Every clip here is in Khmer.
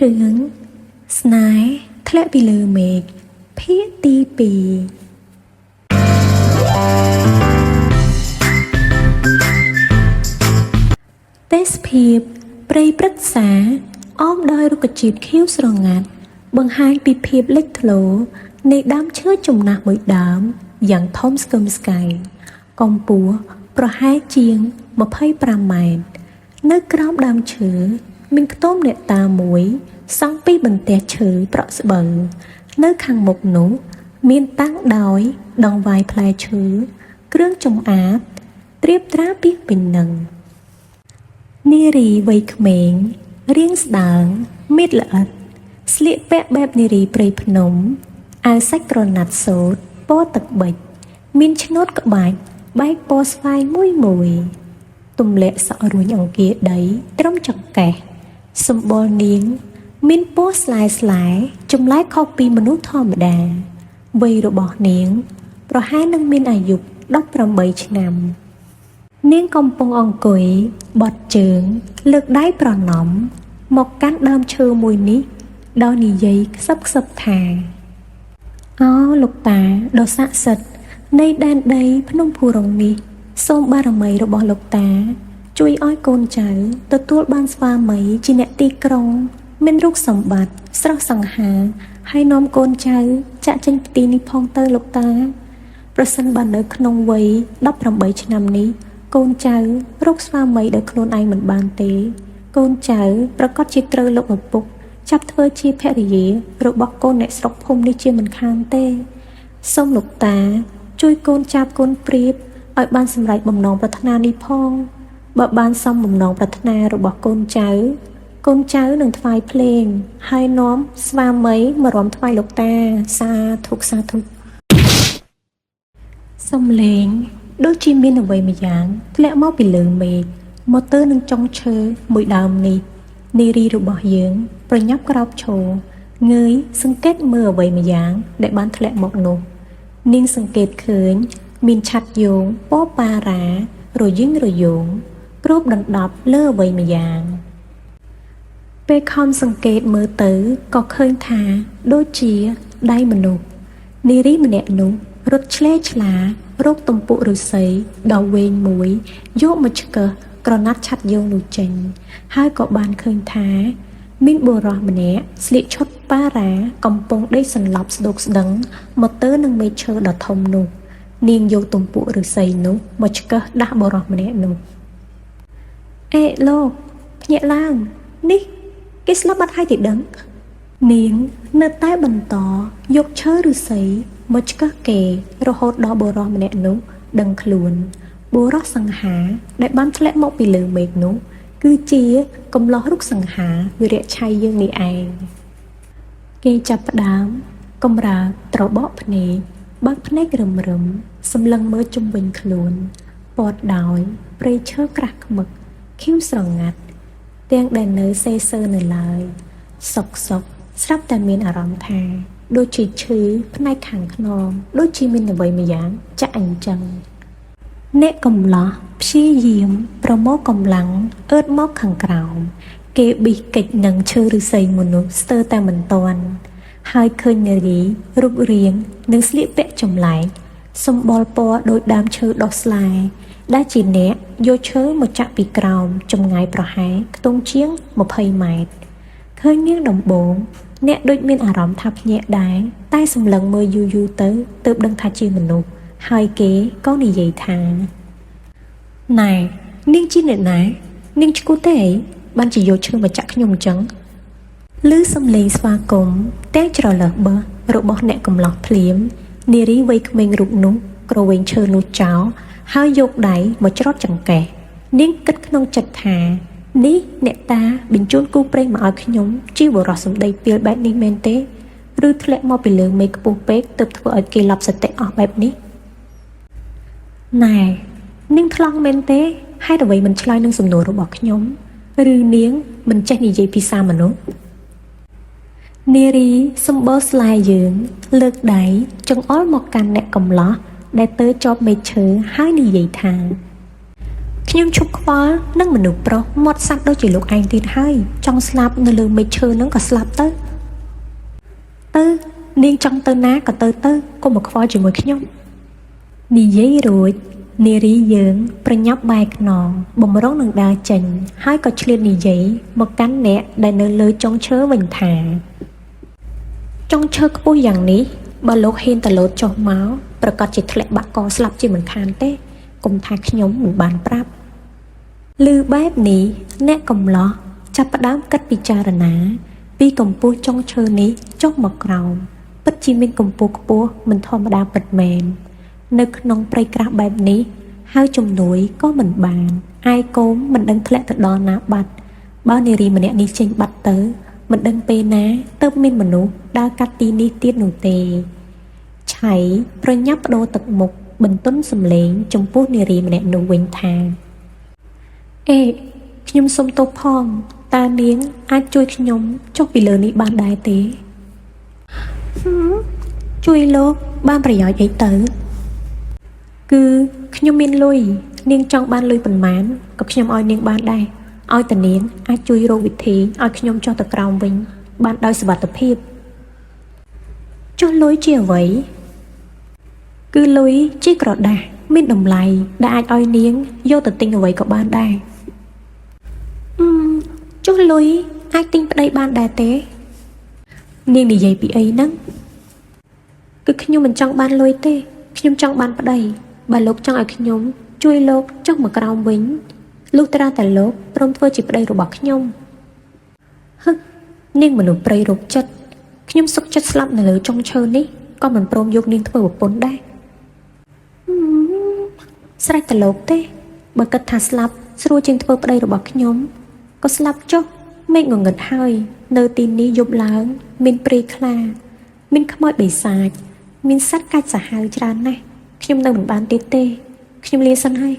រឿងស្នេហ៍ធ្លាក់ពីលើមេឃភាគទី2ទេសភាពព្រៃព្រឹក្សាអមដោយរុក្ខជាតិខៀវស្រងាត់បង្ហាញពីភាពលេចធ្លោនៃដើមឈើចំណាស់មួយដើមយ៉ាងធំស្កឹមស្កៃកម្ពស់ប្រហែលជាង25ម៉ែត្រនៅក្រោមដើមឈើមានខ្ទមអ្នកតាមួយសង់ពីបន្ទះឈើប្រក់ស្បូវនៅខាងមុខនោះមានតាំងដោយដង្វាយផ្លែឈើគ្រឿងចម្អាបត្រៀបត្រាពីពេញនឹងនារីវ័យក្មេងរាងស្ដើងមៀតល្អិតស្លៀកពាក់បែបនារីព្រៃភ្នំអាវសាច់ក្រណាត់សូត្រពណ៌ទឹកប៊ិចមានឆ្នូតក្បាច់បែកពណ៌ស្វាយមួយមួយទម្លាក់សក់រួញអង្គាដីត្រឹមចង្កេះសម្បុរនាងមានពណ៌ស្លែស្លែចម្លែកខុសពីមនុស្សធម្មតាវ័យរបស់នាងប្រហែលនឹងមានអាយុ18ឆ្នាំនាងកំពុងអង្គុយបត់ជើងលើកដៃប្រណម្យមកកាន់ដើមឈើមួយនេះដោយនិយាយខ្សឹបខ្សឹបថាអោលោកតាដ៏ស័ក្តិសិទ្ធិនៃដែនដីភ្នំភូរងនេះសូមបារមីរបស់លោកតាជួយឲ្យកូនចៅទទួលបានស្វាមីជាអ្នកទីក្រុងមានរូបសម្បត្តិស្រស់សង្ហាហើយនាំកូនចៅចាក់ចេញពីទីនេះផងទៅលោកតាប្រសិនបើនៅក្នុងវ័យ18ឆ្នាំនេះកូនចៅរកស្វាមីដោយខ្លួនឯងមិនបានទេកូនចៅប្រកាសជាត្រូវលោកឪពុកចាប់ធ្វើជាភរិយារបស់កូនអ្នកស្រុកភូមិនេះជាមិនខានទេសូមលោកតាជួយកូនចាប់កូនព្រៀបឲ្យបានសម្រេចបំណងប្រាថ្នានេះផងបើបានសមបំណងប្រាថ្នារបស់កូនចៅកូនចៅនឹងថ្វាយភ្លេងហើយនាំស្វាមីមករំថ្វាយលោកតាសាធុសាធុសំឡេងដូចជាមានអ្វីម្យ៉ាងធ្លាក់មកពីលើមេឃមកទៅនឹងចុងឈើមួយដើមនេះនារីរបស់យើងប្រញាប់ក្រោកឈរងើយសង្កេតមើលអ្វីម្យ៉ាងដែលបានធ្លាក់មកនោះនាងសង្កេតឃើញមានឆ័ត្រយោងពណ៌ប៉ារ៉ារយិងរយោងគ្របដណ្ដប់លើអ្វីម្យ៉ាងពេលខំសង្កេតមើលទៅក៏ឃើញថាដូចជាដៃមនុស្សនារីម្នាក់នោះរត់ឆ្លេឆ្លារកទំពុឫស្សីដ៏វែងមួយយកមកឆ្កឹះក្រណាត់ឆ័ត្រយោងនោះចេញហើយក៏បានឃើញថាមានបុរសម្នាក់ស្លៀកឈុតប៉ារ៉ាកំពុងដេកសន្លប់ស្ដោកស្ដឹងមកទៅនឹងមែកឈើដ៏ធំនោះនាងយកទំពុឫស្សីនោះមកឆ្កឹះដាស់បុរសម្នាក់នោះអេលោកភ្ញាក់ឡើងនេះគេស្លាប់បាត់ហើយទេដឹងនាងនៅតែបន្តយកឈើឫស្សីមកឆ្កឹះគេរហូតដល់បុរសម្នាក់នោះដឹងខ្លួនបុរសសង្ហាដែលបានធ្លាក់មកពីលើមេឃនោះគឺជាកំឡោះរូបសង្ហាវិរៈឆ័យយើងនេះឯងគេចាប់ផ្ដើមកម្រើកត្របកភ្នែកបើកភ្នែករឹមរឹមសម្លឹងមើលជុំវិញខ្លួនព័ទ្ធដោយព្រៃឈើក្រាស់ខ្មឹកខៀវស្រងាត់ទាំងដែលនៅសេសើនៅឡើយសុកសុកស្រាប់តែមានអារម្មណ៍ថាដូចជាឈឺផ្នែកខាងខ្នងដូចជាមានអ្វីម្យ៉ាងចាក់អញ្ចឹងអ្នកកំឡោះព្យាយាមប្រមូលកម្លាំងអើតមកខាងក្រោមគេប៊ីសកិច្ចនឹងឈើឫស្សីមនុស្សស្ទើរតែមិនទាន់ហើយឃើញនារីរូបរាងនិងស្លៀកពាក់ចម្លែកសម្បុរពណ៌ដោយដើមឈើដុះស្លែដែលជាអ្នកយកឈើមកចាក់ពីក្រោមចម្ងាយប្រហែលខ្ទង់ជាង20ម៉ែត្រឃើញនាងដំបងអ្នកដូចមានអារម្មណ៍ថាភ្ញាក់ដែរតែសម្លឹងមើលយូរយូរទៅទើបដឹងថាជាមនុស្សហើយគេក៏និយាយថាណែនាងជាអ្នកណានាងឈួតទេអីបានជាយកឈើមកចាក់ខ្ញុំអញ្ចឹងឮសំឡេងស្វាគមន៍ទាំងច្រលើសបើសរបស់អ្នកកំឡោះភ្លាមនារីវ័យក្មេងរូបនោះក្រវែងឈើនោះចោលហើយយកដៃមកច្រត់ចង្កេះនាងគិតក្នុងចិត្តថានេះអ្នកតាបញ្ជូនគូព្រេងមកឲ្យខ្ញុំជាបុរសសម្ដីពីលបែបនេះមែនទេឬធ្លាក់មកពីលើមេឃខ្ពស់ពេកទើបធ្វើឲ្យគេឡប់សតិអស់បែបនេះណែនាងថ្លង់មែនទេហេតុអ្វីមិនឆ្លើយនឹងសំណួររបស់ខ្ញុំឬនាងមិនចេះនិយាយភាសាមនុស្សនារីសម្បូរស្លែយើងលើកដៃចង្អុលមកកាន់អ្នកកំឡោះដែលទៅជាប់មែកឈើហើយនិយាយថា ខ្ញុំឈប់ខ្វល់នឹងមនុស្សប្រុសមាត់សัตว์ដូចជាលោកឯងទៀតហើយចង់ស្លាប់នៅលើមេឃឈើហ្នឹងក៏ស្លាប់ទៅទៅនាងចង់ទៅណាក៏ទៅទៅកុំមកខ្វល់ជាមួយខ្ញុំនិយាយរួចនារីយើងប្រញាប់បែរខ្នងបំរុងនឹងដើរចេញហើយក៏ឆ្លៀតនិយាយមកកាន់អ្នកដែលនៅលើចុងឈើវិញថាចុងឈើខ្ពស់យ៉ាងនេះបើលោកហ៊ានតលោតចុះមកប្រកាសជាធ្លាក់បាក់កស្លាប់ជាមិនខានទេកុំថាខ្ញុំមិនបានប្រាប់ឮបែបនេះអ្នកកំឡោះចាប់ផ្ដើមគិតពិចារណា ពីកម្ពស់ចុងឈើនេះចុះមកក្រោមពិតជាមានកម្ពស់ខ្ពស់មិនធម្មតាពិតមែននៅក្នុងព្រៃក្រាស់បែបនេះហើយជំនួយក៏មិនបានអាយកូមមិនដឹងធ្លាក់ទៅដល់ណាបាត់បើនារីម្នាក់នេះចេញបាត់ទៅមិនដឹងពេលណាទើបមានមនុស្សដើរកាត់ទីនេះទៀតនោះទេឆៃប្រញាប់បដូរទឹកមុខបន្ទន់សំឡេងចំពោះនារីម្នាក់នោះវិញថាអេខ្ញុំសុំទោសផងតើនាងអាចជួយខ្ញុំចុះពីលើនេះបានដែរទេជួយលោកបានប្រយោជន៍អីទៅគឺខ្ញុំមានលុយនាងចង់បានលុយប៉ុន្មានក៏ខ្ញុំឲ្យនាងបានដែរឲ្យតែនាងអាចជួយរកវិធីឲ្យខ្ញុំចុះទៅក្រោមវិញបានដោយសុវត្ថិភាពចុះលុយជាអ្វីគឺលុយជាក្រដាសមានតម្លៃដែលអាចឲ្យនាងយកទៅទិញអ្វីក៏បានដែរចុះលុយអាចទិញប្តីបានដែរទេនាងនិយាយពីអីហ្នឹងគឺខ្ញុំមិនចង់បានលុយទេខ្ញុំចង់បានប្តីបើលោកចង់ឲ្យខ្ញុំជួយលោកចុះមកក្រោមវិញលុះត្រាតែលោកព្រមធ្វើជាប្តីរបស់ខ្ញុំហឹនាងមនុស្សព្រៃរោគចិត្តខ្ញុំសុខចិត្តស្លាប់នៅលើចុងឈើនេះក៏មិនព្រមយកនាងធ្វើប្រពន្ធដែរស្រេចតែលោកទេបើគិតថាស្លាប់ស្រួលជាងធ្វើប្តីរបស់ខ្ញុំក៏ស្លាប់ចុះមេឃងងឹតហើយនៅទីនេះយប់ឡើងមានព្រាយខ្លាមានខ្មោចបិសាចមានសត្វកាច់សាហាវច្រើនណាស់ខ្ញុំនៅមិនបានទៀតទេខ្ញុំលាសិនហើយ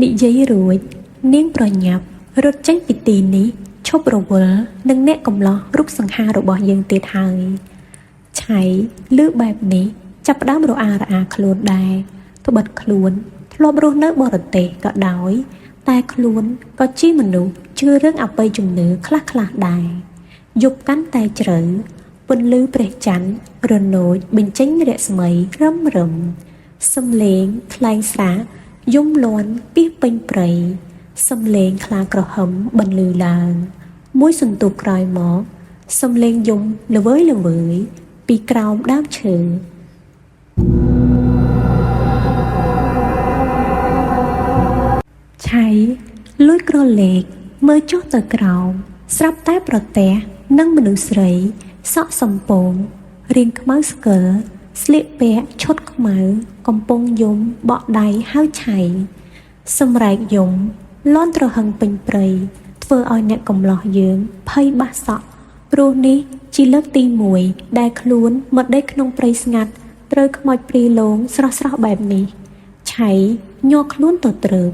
និយាយរួចនាងប្រញាប់រត់ចេញពីទីនេះឈប់រវល់នឹងអ្នកកំឡោះរូបសង្ហារបស់យើងទៀតហើយឆៃឮបែបនេះចាប់ផ្ដើមរអារអាខ្លួនដែរត្បិតខ្លួនធ្លាប់រស់នៅបរទេសក៏ដោយតែខ្លួនក៏ជាមនុស្សជឿរឿងអបិយជំនឿខ្លះៗដែរយប់កាន់តែជ្រៅពន្លឺព្រះច័ន្ទរនោចបញ្ចេញរស្មីរឹមរឹមសំឡេងថ្លែងស្រាយំលាន់ពីពេញព្រៃសំឡេងខ្លាក្រហមបន្លឺឡើងមួយសន្ទុះក្រោយមកសំឡេងយំល្វើយល្វើយពីក្រោមដើមឈើឆៃលួចក្រឡេកមើលចុះទៅក្រោមស្រាប់តែប្រទះនិងមនុស្សស្រីសក់សំពងរាងខ្មៅស្កិលស្លៀកពាក់ឈុតខ្មៅកំពុងយំបក់ដៃហៅឆៃសម្រែកយំលាន់ទ្រហឹងពេញព្រៃធ្វើឲ្យអ្នកកំឡោះយើងភ័យបាក់សក់ព្រោះនេះជាលើកទី1ដែលខ្លួនមកដេកក្នុងព្រៃស្ងាត់ត្រូវខ្មោចព្រាយលងស្រស់ៗបែបនេះឆៃញ័រខ្លួនទៅត្រើប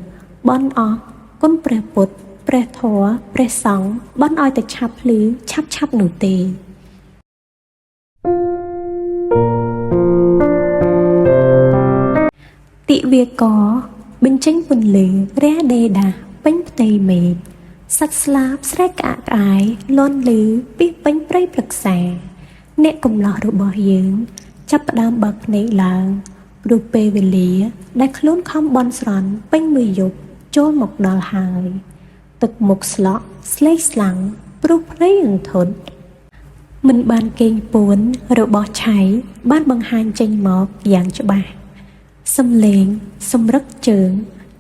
បន់អស់គុណព្រះពុទ្ធព្រះធម៌ព្រះសង្ឃបន់ឲ្យតែឆាប់ភ្លឺឆាប់ៗនោះទេទិវាករបញ្ចេញពន្លឺរះដេដាសពេញផ្ទៃមេឃសត្វស្លាបស្រែកក្អាកក្អាយលាន់ឮពីពេញព្រៃព្រឹក្សាអ្នកកំឡោះរបស់យើងចាប់ផ្ដើមបើកភ្នែកឡើងព្រោះពេលវេលាដែលខ្លួនខំបន់ស្រន់ពេញមួយយប់ចូលមកដល់ហើយទឹកមុខស្លក់ស្លេកស្លាំងព្រោះភ្នែកអន្ធត់មិនបានគេងពួនរបស់ឆៃបានបង្ហាញចេញមកយ៉ាងច្បាស់សំឡេងសម្រឹកជើង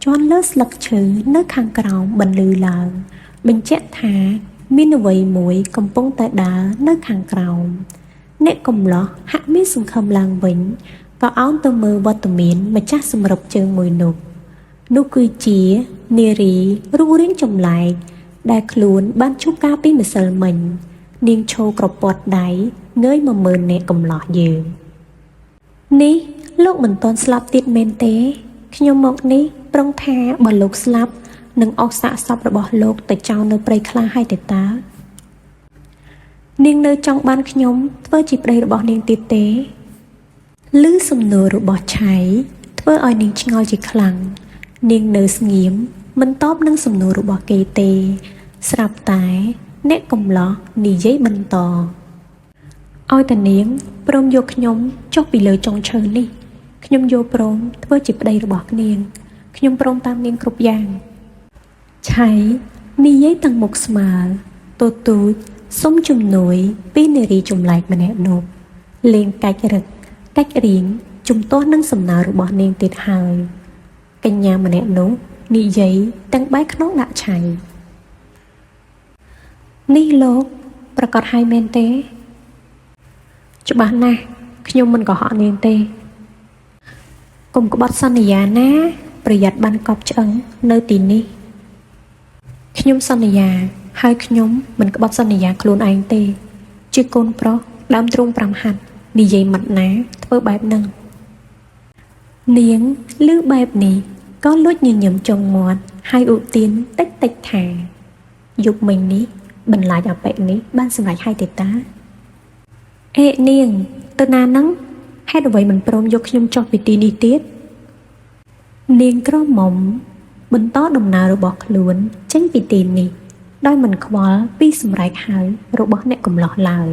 ជាន់លើស្លឹកឈើនៅខាងក្រោមបន្លឺឡើងបញ្ជាក់ថាមានអ្វីមួយកំពុងតែដើរនៅខាងក្រោមអ្នកកំឡោះហាក់មានសង្ឃឹមឡើងវិញក៏អោនទៅមើលវត្តមានម្ចាស់សម្រឹបជើងមួយនោះនោះគឺជានារីរូបរាងចម្លែកដែលខ្លួនបានជួបកាលពីម្សិលមិញនាងឈរក្រពត់ដៃងើយមកមើលអ្នកកំឡោះយើងនេះលោកមិនទាន់ស្លាប់ទៀតមែនទេខ្ញុំមកនេះប្រុងថាបើលោកស្លាប់នឹងអស់សាកសពរបស់លោកទៅចោលនៅព្រៃខ្លាហើយទេតើនាងនៅចង់បានខ្ញុំធ្វើជាប្តីរបស់នាងទៀតទេឮសំណួររបស់ឆៃធ្វើឲ្យនាងឆ្ងល់ជាខ្លាំង នាងនៅស្ងៀមមិនតបនឹងសំណួររបស់គេទេ ស្រាប់តែអ្នកកំលោះនិយាយបន្តឲ្យតែនាងព្រមយកខ្ញុំចុះពីលើចុងឈើនេះខ្ញុំយល់ព្រមធ្វើជាប្តីរបស់នាងខ្ញុំព្រមតាមនាងគ្រប់យ៉ាងឆៃនិយាយទាំងមុខស្មើទទូចសុំជំនួយពីនារីចម្លែកម្នាក់នោះលេងកាច់រឹកកាច់រៀងជំទាស់នឹងសំណើរបស់នាងទៀតហើយកញ្ញាម្នាក់នោះនិយាយទាំងបែកខ្នងដាក់ឆៃនេះលោកប្រកាសឲ្យមែនទេច្បាស់ណាស់ខ្ញុំមិនកុហកនាងទេកុំក្បត់សន្យាណាប្រយ័ត្នបានកប់ឆ្អឹងនៅទីនេះខ្ញុំសន្យាហើយខ្ញុំមិនក្បត់សន្យាខ្លួនឯងទេជាកូនប្រុសដើមទ្រូង5ហាត់និយាយម៉ាត់ណាធ្វើបែបនឹងនាងឮបែបនេះក៏លួចញញឹមចុងមាត់ហើយឧទានតិចតិចថាយប់មិញនេះបន្លាចអបិនេះបានសម្រេចហើយទេតាអេនាងទៅណានឹងហេតុអ្វីមិនព្រមយកខ្ញុំចុះពីទីនេះទៀតនាងក្រមុំបន្តដំណើររបស់ខ្លួនចេញពីទីនេះដោយមិនខ្វល់ពីសម្រេចហើយរបស់អ្នកកំឡោះឡើយ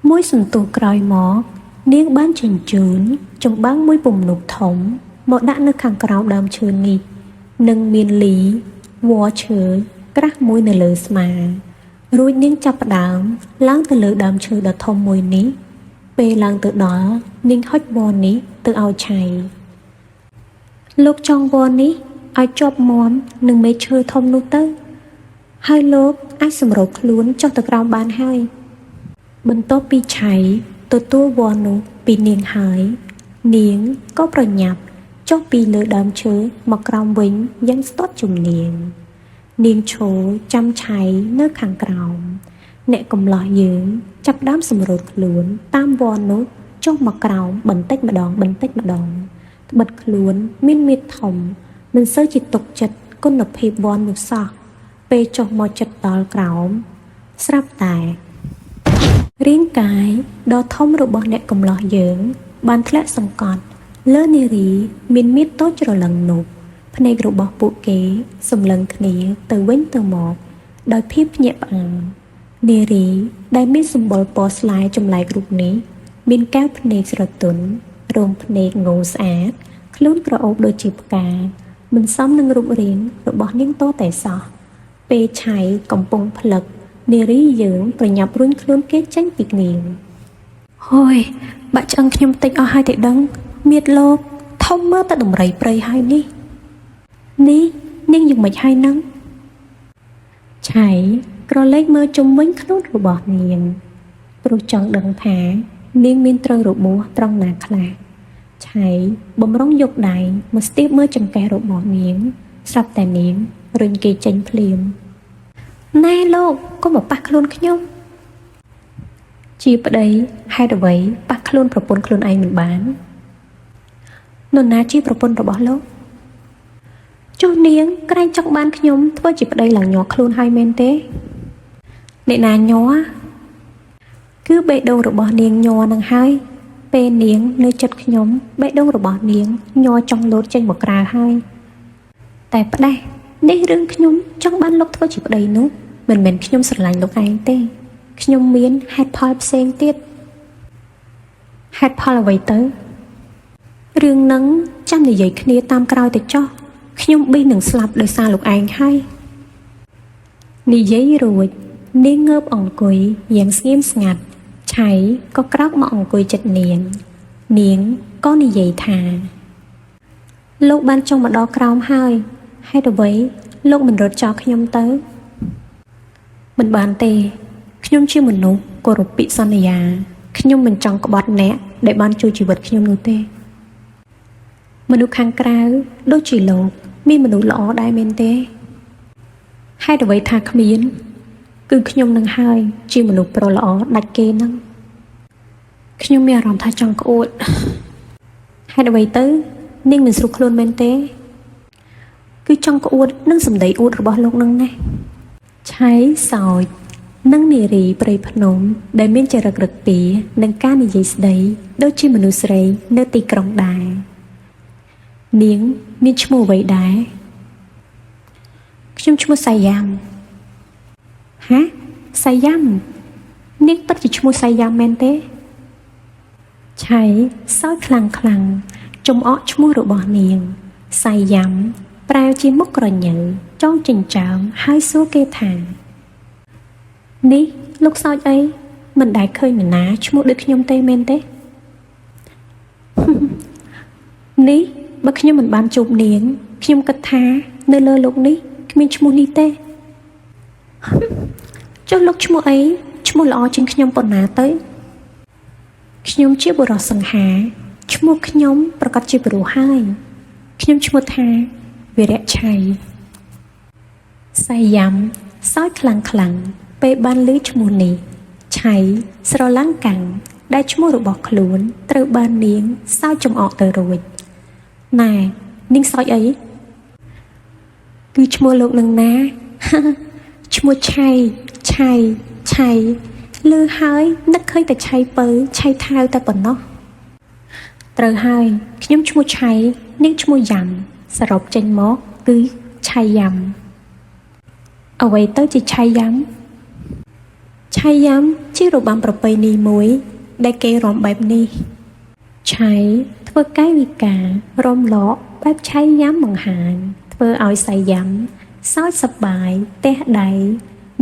មួយសន្ទុះក្រោយមកនាងបានជញ្ជូនចម្បាំងមួយពំនូកធំមកដាក់នៅខាងក្រោមដើមឈើនេះនិងមានលីវល្លិឈើក្រាស់មួយនៅលើស្មារួចនាងចាប់ផ្ដើមឡើងទៅលើដើមឈើដ៏ធំមួយនេះពេលឡើងទៅដល់នាងហុចវល្លិនេះទៅឲ្យឆៃលោកចង់វល្លិនេះឲ្យជាប់មាំនឹងមែកឈើធំនោះទៅហើយលោកអាចសម្របខ្លួនចុះទៅក្រោមបានហើយបន្ទាប់ពីឆៃទទួលវល្លិនោះពីនាងហើយនាងក៏ប្រញាប់ចុះពីលើដើមឈើមកក្រោមវិញយ៉ាងស្ទាត់ជំនាញនាងឈរចាំឆៃនៅខាងក្រោមអ្នកកំឡោះយើងចាប់ដើមសម្រូតខ្លួនតាមវល្លិនោះចុះមកក្រោមបន្តិចម្ដងបន្តិចម្ដងត្បិតខ្លួនមានមាឌធំមិនសូវជាទុកចិត្តគុណភាពវល្លិនោះសោះពេលចុះមកចិត្តដល់ក្រោមស្រាប់តែរាងកាយដ៏ធំរបស់អ្នកកំឡោះយើងបានធ្លាក់សង្កត់លើនារីមានមាឌតូចច្រឡឹងនោះភ្នែករបស់ពួកគេសម្លឹងគ្នាទៅវិញទៅមកដោយភាពភ្ញាក់ផ្អើលនារីដែលមានសម្បុរពណ៌ស្លែចម្លែករូបនេះមានកែវភ្នែកស្រទន់រោមភ្នែកងស្អាតខ្លួនក្រអូបដូចជាផ្កាមិនសមនឹងរូបរាងរបស់នាងតតែសោះពេលឆៃកំពុងផ្លឹកនារីយើងប្រញាប់រុញខ្លួនគេចេញពីនាងហយបាក់ឆ្អឹងខ្ញុំតិចអស់ហើយតែដឹងមៀតលោកធំមើលតែដំរីព្រៃហើយនេះនេះនាងយ៉ាងម៉េចហើយនឹងឆៃក្រឡេកមើលជុំវិញខ្លួនរបស់នាងព្រោះចង់ដឹងថានាងមានត្រូវរបួសត្រង់ណាខ្លះឆៃបំរុងយកដៃមកស្ទាបមើលចង្កេះរបស់នាងស្រាប់តែនាងរុញគេចេញភ្លាមណែលោកកុំមកប៉ះខ្លួនខ្ញុំជាប្តីហេតុអ្វីប៉ះខ្លួនប្រពន្ធខ្លួនឯងមិនបាននរណាជាប្រពន្ធរបស់លោកចុះនាងក្រែងចង់បានខ្ញុំធ្វើជាប្តីឡើងញ័រខ្លួនហើយមែនទេអ្នកណាញ័រគឺបេះដូងរបស់នាងញ័រនឹងហើយពេលនាងនៅចិត្តខ្ញុំបេះដូងរបស់នាងញ័រចង់លោតចេញមកក្រៅហើយតែផ្ដេសនេះរឿងខ្ញុំចង់បានលោកធ្វើជាប្តីនោះមិនមែនខ្ញុំស្រឡាញ់លោកឯងទេខ្ញុំមានហេតុផលផ្សេងទៀតហេតុផលអ្វីទៅរឿងនឹងចាំនិយាយគ្នាតាមក្រោយទៅចោះខ្ញុំប៊ីនឹងស្លាប់ដោយសារលោកឯងហើយនិយាយរួចនាងងើបអង្គុយយ៉ាងស្ងៀមស្ងាត់ឆៃក៏ក្រោកមកអង្គុយចិត្តនាងនាងក៏និយាយថាលោកបានចុះមកដល់ក្រោមហើយហេតុអ្វីលោកមិនរត់ចោលខ្ញុំទៅមិនបានទេខ្ញុំជាមនុស្សគោរពពាក្យសន្យាខ្ញុំមិនចង់ក្បត់អ្នកដែលបានជួយជីវិតខ្ញុំនោះទេមនុស្សខាងក្រៅដូចជាលោកមានមនុស្សល្អដែរមែនទេហេតុអ្វីថាគ្មានគឺខ្ញុំនឹងហើយជាមនុស្សប្រុសល្អដាច់គេនឹងខ្ញុំមានអារម្មណ៍ថាចង់ក្អួតហេតុអ្វីទៅនាងមិនស្រួលខ្លួនមែនទេគឺចង់ក្អួតនឹងសម្ដីអួតរបស់លោកនឹងណាឆៃសោចនិងនារីព្រៃភ្នំដែលមានចរិតរឹកពីនិងការនិយាយស្ដីដូចជាមនុស្សស្រីនៅទីក្រុងដែរ នាងមានឈ្មោះអ្វីដែរខ្ញុំឈ្មោះសៃយ៉ាំហាសៃយ៉ាំនាងពិតជាឈ្មោះសៃយ៉ាំមែនទេឆៃសើចខ្លាំងខ្លាំងចំអកឈ្មោះរបស់នាងសៃយ៉ាំប្រែជាមុខក្រញើចងចិញ្ចើមហើយសួរគេថានេះលោកសើចអីមិនដែលឃើញនរណាឈ្មោះដូចខ្ញុំទេមែនទេនេះបើខ្ញុំមិនបានជួបនាងខ្ញុំគិតថានៅលើលោកនេះគ្មានឈ្មោះនេះទេចុះលោកឈ្មោះអីឈ្មោះល្អជាងខ្ញុំប៉ុណ្ណាទៅខ្ញុំជាបុរសសង្ហាឈ្មោះខ្ញុំប្រកាសជាបុរសហើយខ្ញុំឈ្មោះថាវីរៈឆៃសៃយ៉ាំសើចខ្លាំងខ្លាំងពេលបានឮឈ្មោះនេះឆៃស្រឡាំងកាំងដែលឈ្មោះរបស់ខ្លួនត្រូវបាននាងសើចចំអកទៅរួចណែនាងសើចអីគឺឈ្មោះលោកនឹងណាឈ្មោះឆៃឆៃឆៃឮហើយនឹកឃើញតែឆៃពៅឆៃថៅតែប៉ុណ្ណោះត្រូវហើយខ្ញុំឈ្មោះឆៃនាងឈ្មោះយ៉ាំសរុបចេញមកគឺឆៃយ៉ាំអ្វីទៅជាឆៃយ៉ាំឆៃយ៉ាំជារបាំប្រពៃណីមួយដែលគេរាំបែបនេះឆៃធ្វើកាយវិការរំលកបែបឆៃយ៉ាំបង្ហាញធ្វើឲ្យសៃយ៉ាំសើចសប្បាយទះដៃ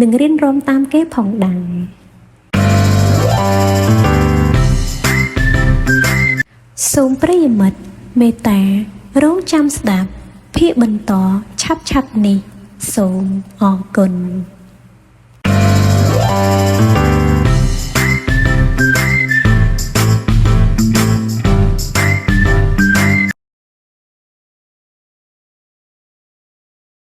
និងរៀនរាំតាមគេផងដែរសូមប្រិយមិត្តមេត្តារងចាំស្ដាប់ភាគបន្តឆាប់ៗនេះសូមអរគុណ។